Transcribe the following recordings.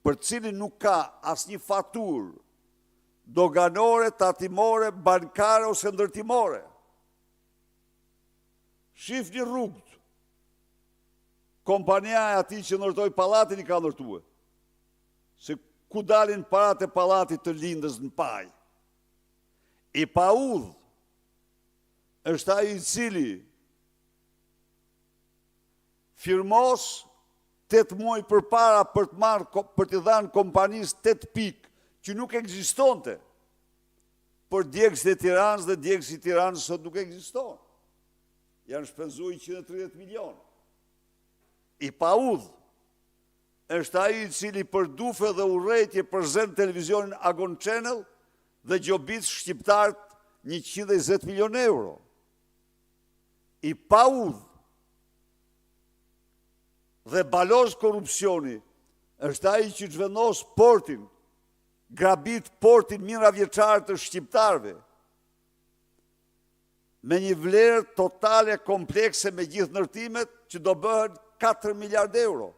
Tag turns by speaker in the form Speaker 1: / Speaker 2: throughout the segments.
Speaker 1: Për të cilin nuk ka asnjë faturë doganore, tatimore, bankare ose ndërtimore. Shifni rrugët, kompania e atij që ndërtoi pallatin i ka ndërtuar. Se ku dalin paratë e pallatit të Lindës në Pajë? I paudhë është ai i cili firmos 8 muaj përpara për të marrë për t'i dhënë kompanisë 8 pikë që nuk ekzistonte për djegësin e Tiranës dhe djegësi i Tiranës sot nuk ekziston. Janë shpenzuar 130 milionë. I paudhë është ai i cili për dufe dhe urrejtje përzen televizionin Agon Channel dhe gjobit shqiptarët 120 milionë euro. I paudhë dhe baloz korrupsioni është ai që zhvendos portin, grabit portin mijëravjeçar të shqiptarëve me një vlerë totale komplekse me gjithë ndërtimet që do bëhen 4 miliard euro.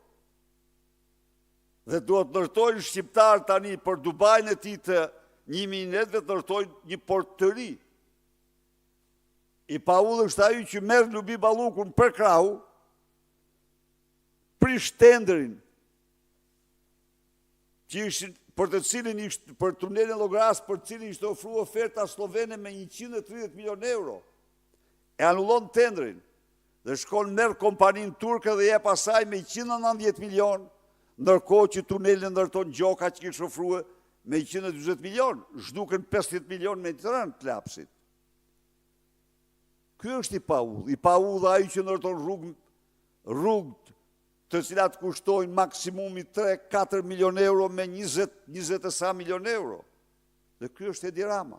Speaker 1: Dhe duhet të ndërtojnë shqiptarët tani për Dubain e tij të 1000 netëve të ndërtojnë një port të ri. I paudhë është ai që merr Lubi Ballukun për krahu, prish tenderin që ishin për të cilin ishte për tunelin e Llogarasë, për të cilin ishte ofruar oferta sllovene me 130 milionë euro. E anullon tenderin dhe shkon merr kompaninë turke dhe jep asaj me 190 milionë, ndërkohë që tunelin e ndërton Gjoka që kish ofruar me 140 milionë, zhduken 50 milionë me të rënë të lapsit. Ky është i paudhë, i paudhë ai që ndërton rrugë, rrugë të cilat kushtojnë maksimumi 3-4 milion euro me 20, 20 e sa milion euro. Dhe ky është Edi Rama.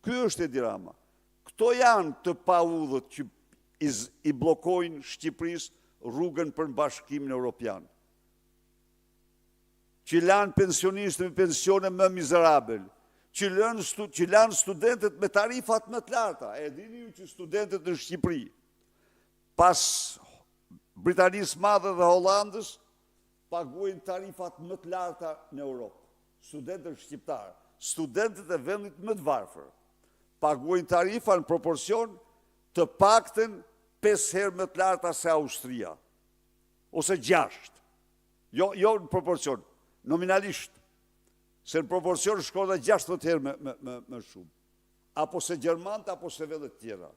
Speaker 1: Ky është Edi Rama. Këto janë të paudhët që i, i bllokojnë Shqipërisë rrugën për në Bashkimin Europian. Që lanë pensionistët me pensione më mizerabel, që lënë që lanë studentët me tarifat më të larta. E dini ju që studentët në Shqipëri, pas Britanisë Madhe dhe Hollandës, paguajnë tarifat më të larta në Europë. Studentët shqiptarë, studentët e vendit më të varfër, paguajnë tarifa në proporcion të paktën 5 herë më të larta se Austria, ose 6. Jo, jo në proporcion, nominalisht, se në proporcion shkon dhe 16 herë më, më, më, më shumë. Apo se gjermanët, apo se vendet tjera.